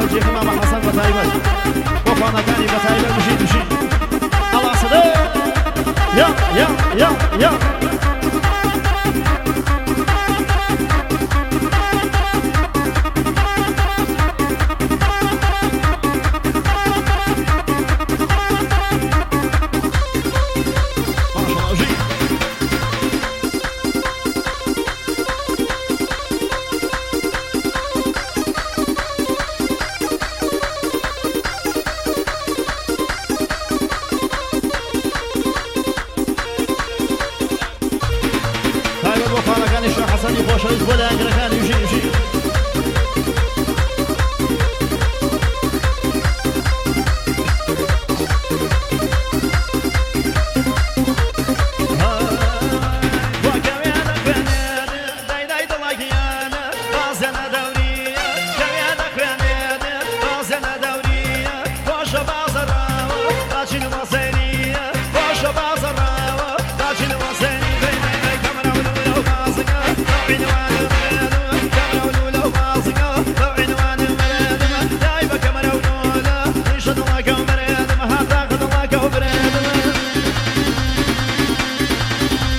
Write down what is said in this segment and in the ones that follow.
جێبەجێکە مامە حەسەن بە تایبەت بۆ فانەکانی بە تایبەت بژی بژی ئەڵا سدە یا یا یا یا ماشاءالله بژی. تایبەت بۆ فانەکانی شا حەسەنی خۆشەویست بۆ لایەنگرەکانی بژی بژی.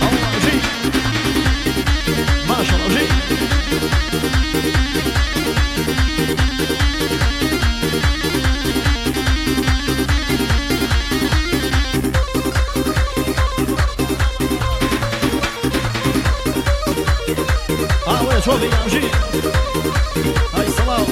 الله جي ما شاء الله جي. اه وين شوفي يا جي هاي الصلاة.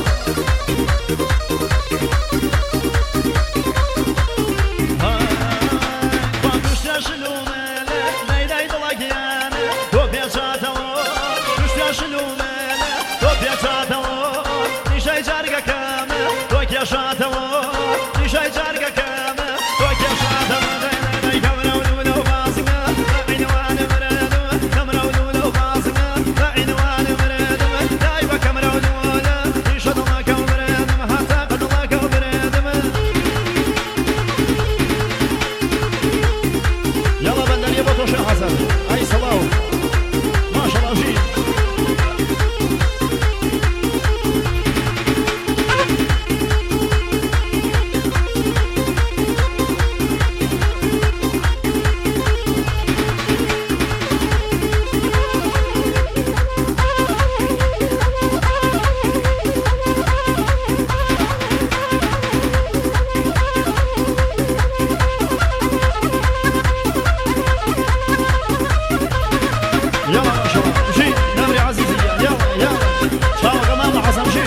يلا بندرية بطوش يا حسن اي صلاة ما شاء الله جي. يلا ما شاء الله جي نمري عزيزي يلا يلا شاو كمان حسن جي.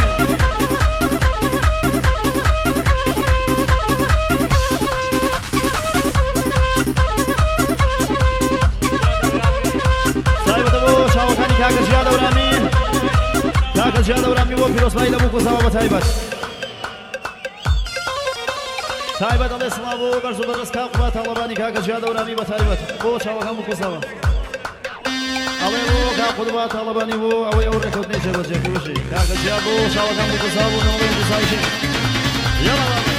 تایبەتە بۆ چاوەکانی کاکە ژیا دەورامی، کاکە ژیا دەورامی بۆ پیرۆزبایی لە بوو کۆساوە بە تایبەت. تایبەت ئەڵێ سڵاو بۆ بەرز و بەڕێز کاک قوباد تاڵەبانی کاکە ژیا دەورامی بە تایبەت بۆ چاوەکان بوو کۆساوە. ئەڵێ بۆ کاک قوباد تاڵەبانی بۆ ئەوەی ئەو ڕێکەوتنەی جێبەجێ کردووشی کاکە ژیا بۆ چاوەکان بوو کۆساوە بۆ نەوەی کۆساوشی. یاڵا بابە.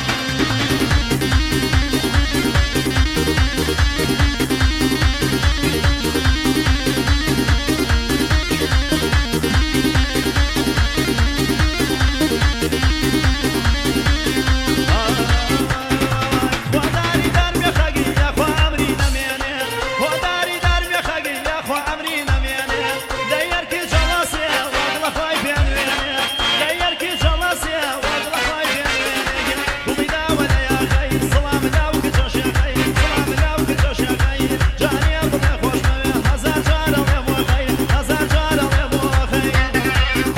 خوا داری دار بێخەگی یاخوا ئەمری نەمێنێ، خوا داری دار بێخەگی یاخوا ئەمری نەمێنێ، لە یەرکی جەڵەسێ وەگڵە خوای پێنوێنێ، لە یەرکی جەڵەسێ وەگڵە خوای پێنوێنێ، گوڵی داوە لە یاخەی سڵام لاو کچە شێخەی، سڵام لاو کچە شێخەی، جانێ بڵێ خۆشمەوێ هەزار جار ئەڵێ بۆ خەی، هەزار جار ئەڵێ بۆ خەی.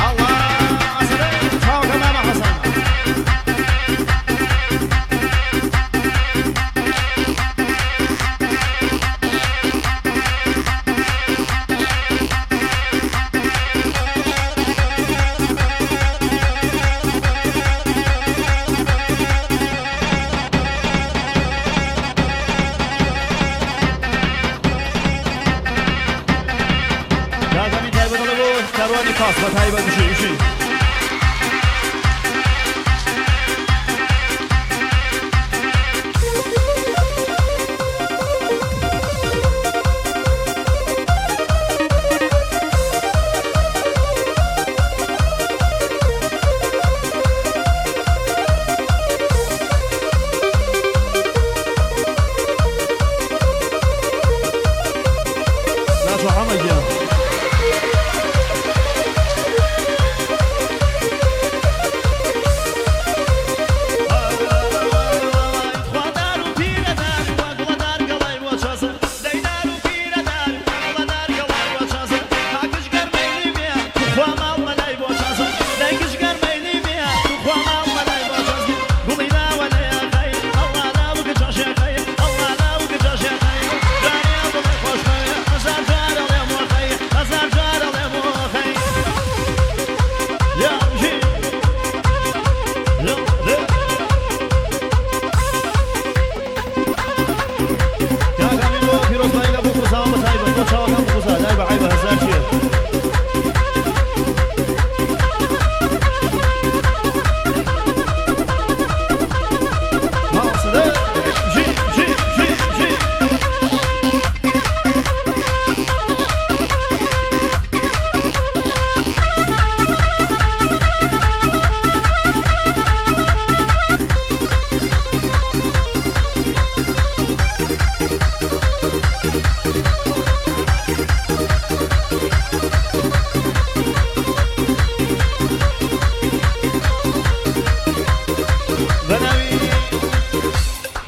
ئەڵڵا ئەسەرێ چاوەکە مامە حەسەن. کاکەمی تایبەت ئەڵێ بۆ کاروانی خاص بە تایبەت بژی بژی.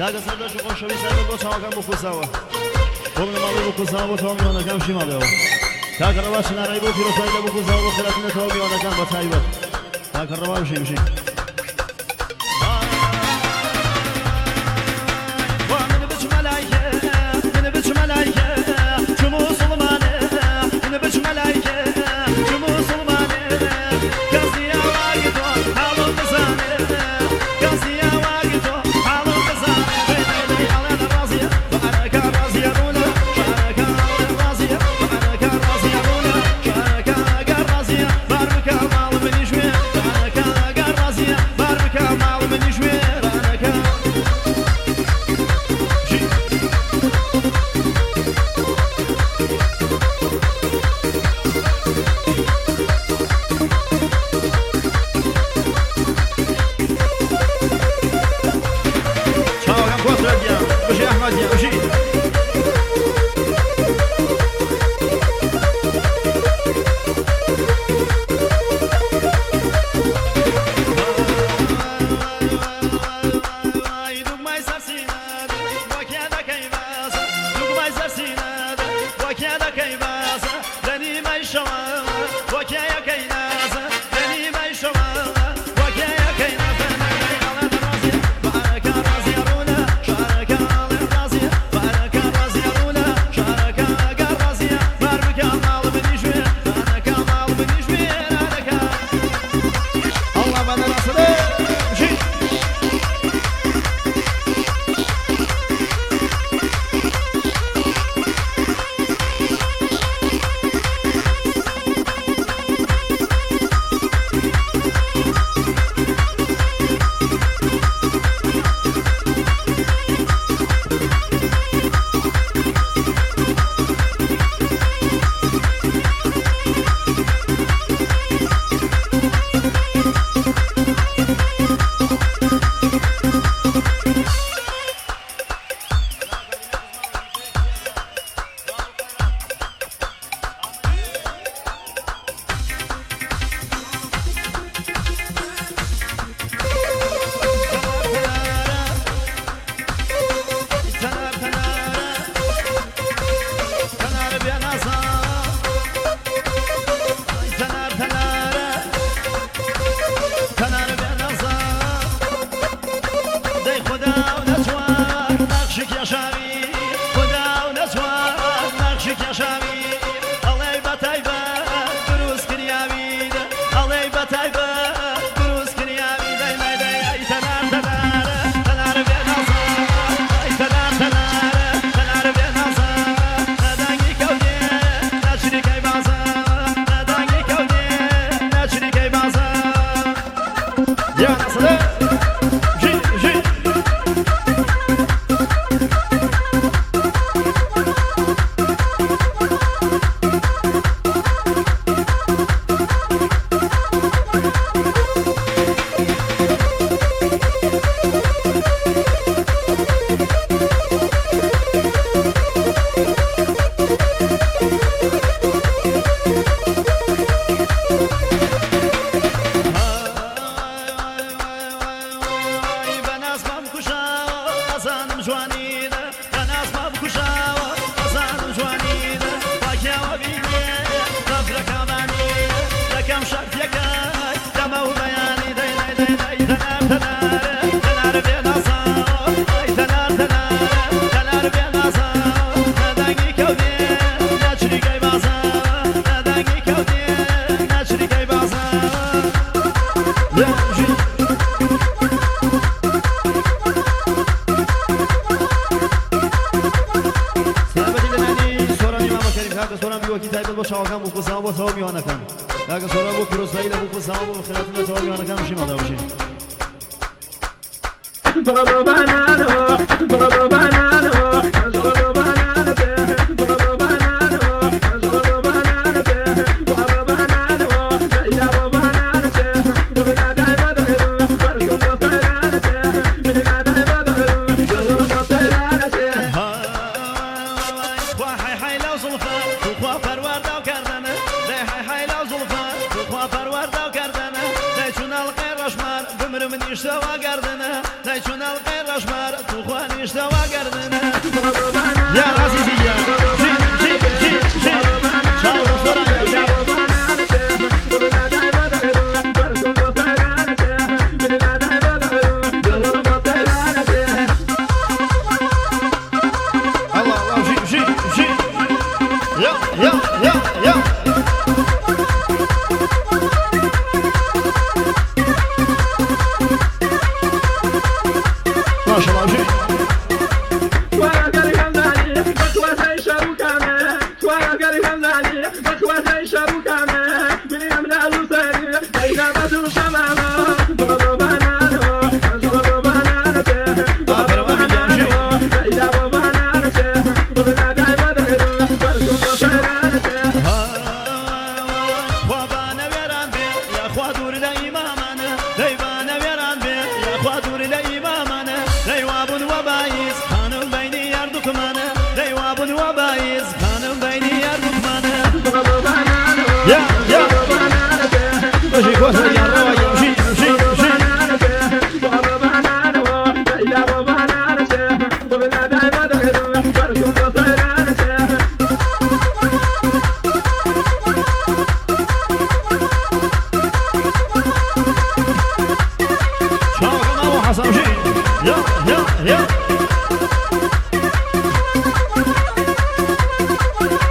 کاکە سەردەش و خۆشەویست تایبەت بۆ چاوەکان بۆ کوزاوە بۆ بنەماڵەی بۆ کوزاوە بۆ تەواو میوانەکان بژی ماڵیەوە کاکە ڕەوا چنارایی بۆ پیرۆزبایی لە بۆ کوزاوە بۆ خێراتن لە تەواو میوانەکان بە تایبەت کاکە ڕەوا بژی بژی. من بچمە لای کێ من بچمە لای کێ چ موسڵمانێ من بچمە لای کێ چ موسڵمانێ کەس نییە وەک تۆ حاڵم بزانێ کەس نییە وەک تۆ حاڵم بزانێ دەی دەی دەی ئەڵێن ڕازیە بەعەرەکە ڕازیە ڕوونە شارەکە ئەڵێن ڕازیە بەعەرەکە ڕازیە ڕوونە شارەکە ئەگەر ڕازیە بار بکە ماڵ منیش وێ شارەکە ئەگەر ڕازیە بار بکە ماڵ منیش وێرانەکە ژی. چاوەکەم کۆسرەت گیان بژی ئەحمەد گیان بژی. وای دوگمای سەر سینەت بۆ کێ دەکەی باس دوگمای سەر سینەت بۆ کێ دەکەی باس لە نیمەی شەوە بۆ کێ یەکەی ناز لە نیمەی شەوە بۆ کێ یەکەی ناز دەی ئەڵێن ڕازیە بەعەرەکە ڕازیە ڕوونە شارەکە ئەڵێن ڕازیە بەعەرەکە ڕازیە ڕوونە شارەکە ئەگەر ڕازیە بار بکە ماڵ منیش وێرانەکە ماڵ منیش وێرانەکە ئەڵڵا بەنە ناسرێ بژی. تەنار تەنارە تەنارە بێنازە تەنار تەنارە تەنارە بێنازە دەی خودا و نەچوار نەخشی کێشاوی خودا و نەچوار نەخشی کێشاوی ئەڵێی بە تایبەت دروست کریاوی ئەڵێی بە تایبەت دروست کریاوی دەی دەی دەی ئەی تەنار تەنارە تەنارە بێنازە ئەی تەنار تەنارە تەنارە بێنازە نەدەنگی کەوتێ نەچریکەی بازە نەدەنگی کەوتێ نەچریکەی بازە یا ناسرێ ژی ژی. وای بەناز مام کوژاوە ئەزانم جوانینە بەناز مام کوژاوە ئەزانم جوانینە پاکیاوە بینێ بەفرەکەمانی دەکەم شەرتیەکەی دەمە و بەیانی دەی دەی دەی دەی تەنار تەنارە تەنارە بێنازە ئەی تەنار تەنارە تەنارە بێنازە نەدەنگی کەوتێ نەچریکەی بازە نەدەنگی کەوتێ نەچریکەی بازە ژی. سلامەتی لە نانی سۆرانی مامە کەریم کاکە سۆران بیوەکی تایبەت بۆ چاوەکان بۆ کوزاوە بۆ تەواو میوانەکان کاکە سۆران بۆ پیرۆزبایی لە بۆ کوزاوە بۆ خێراتن لە تەواو میوانەکان بژی ماڵدا بژی. خوا حی حی لەو زوڵفە تو خوا پەروەردە و کردنە دەی حی حی لەو زوڵفە تو خوا پەروەردە و کردنە دەی چون ئەڵقەی ڕەشمار بمرم نیشتەوە گەردنە دەی چون ئەڵقەی ڕەشمار تو خوا نیشتەوە. يا يا ماشي كوثر يا رواية مشي مشي مشي يا يا يا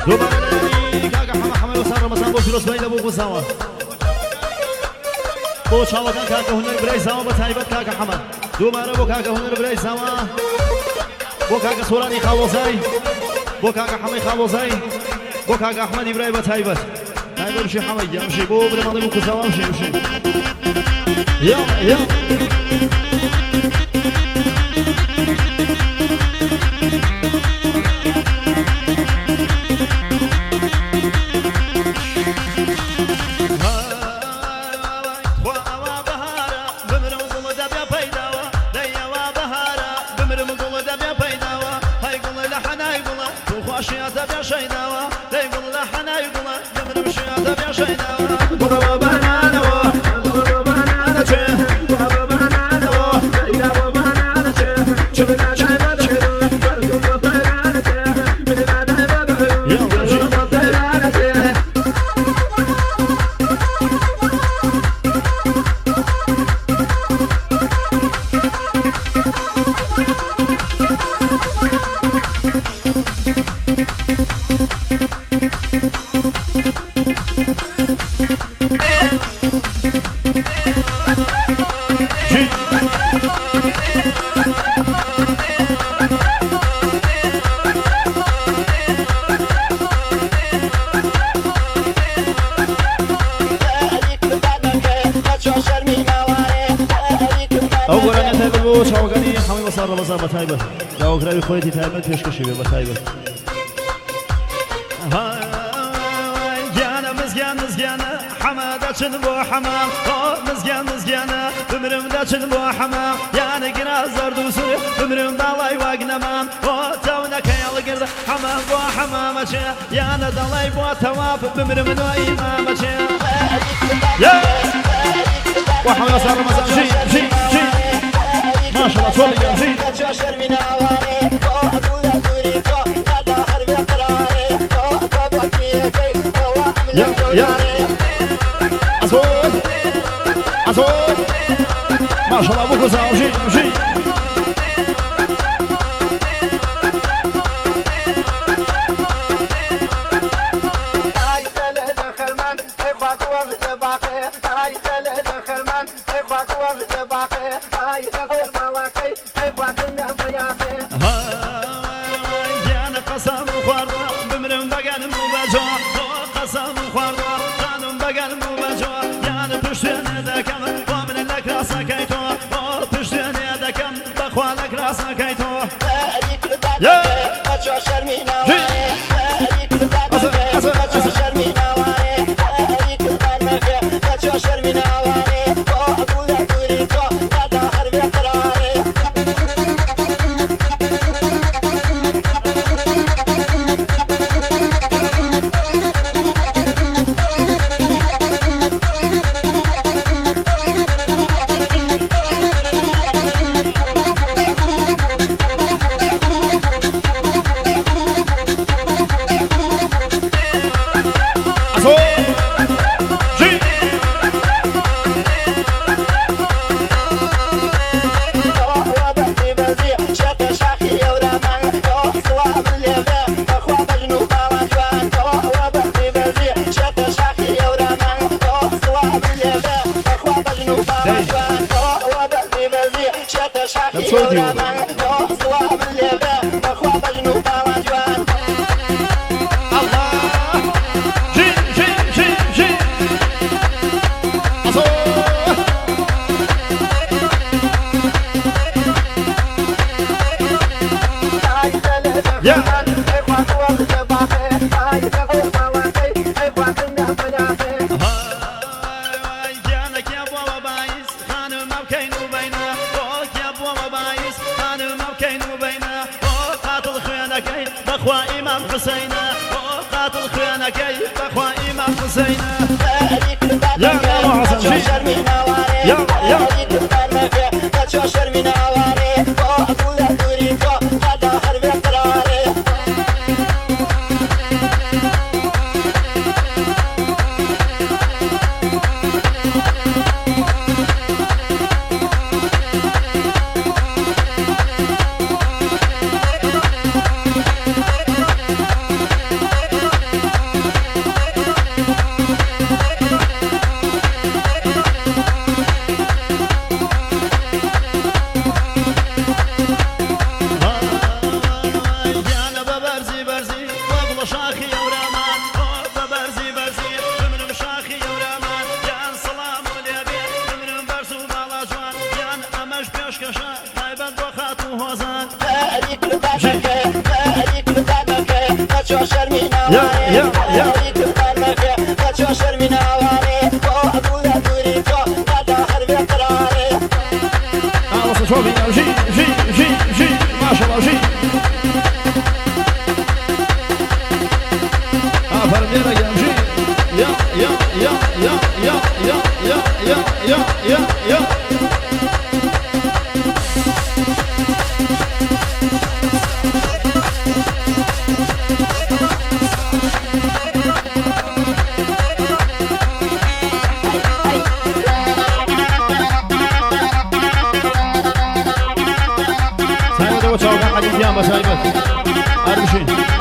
دوباره کاکە حەمە حەمە وەسان ڕەمەزان بۆ پیرۆزبایی لە بۆ گوزاوە بۆ چاوەکان کاکە هونەر برای زاوە بە تایبەت کاکە حەمە دووبارە بۆ کاکە هونەر برای زاوە بۆ کاکە سۆرانی خاڵۆزای بۆ کاکە حەمەی خاڵۆزای بۆ کاکە ئەحمەدی برای بە تایبەت تایبەت بشی حەمەی گیان بشی بۆ برێ ماڵی بۆ گوزاوە بشی بشی یا یا داواکراوی خۆیەتی تایبەت پێشکەشی بێ بە تایبەت گیانە مزگیان مزگیانە حەمە دەچن بۆ حەمام مزگیان مزگیانە بمرم دەچن بۆ حەمام یانە گرا زەرد و سوور بمرم داڵای واگ نەمام تاونەکەی هەڵگرد حەمە بۆ حەمامەچێ یانە دەڵای بۆ تەواف بمرم نۆ ئیمامەچێ وحەمە سەر ڕەمەزان ژی ژی ژی ما شاء الله تولي جي يا يا أزول أزول ما شاء الله أبوك جي جي حسينة يا الله حسن يا يا يا يا جي جي جي جي ما شاء الله جي جي يا يا يا يا يا يا يا يا يا يا يا أربشين.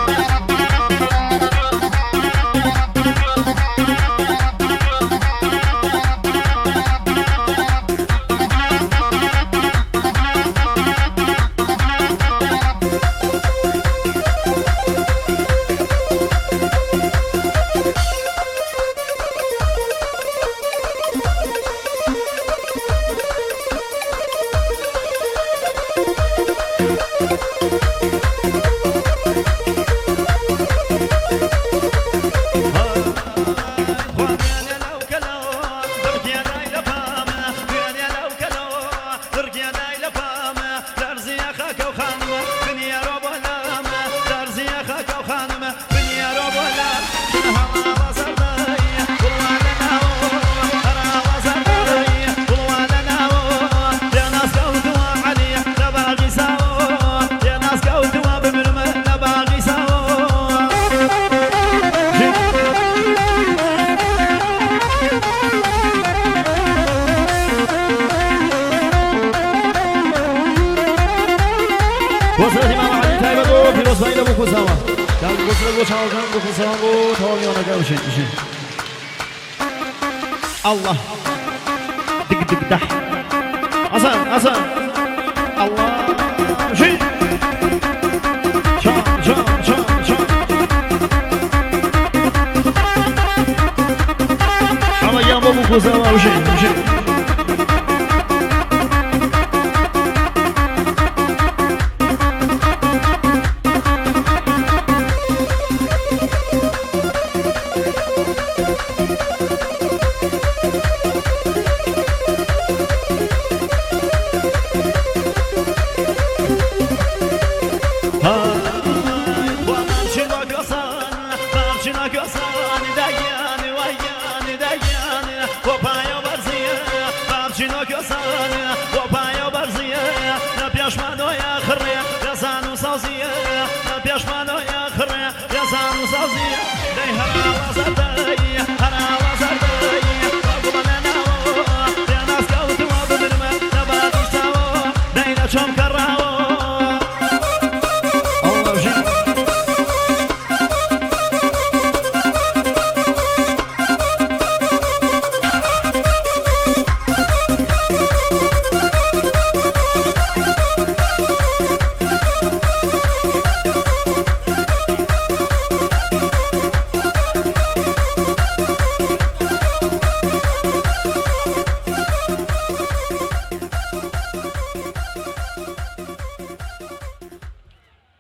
الله دق دق دح حسن حسن الله جي شا شا شا شا الله يا بابو كوزاوا وجي وجي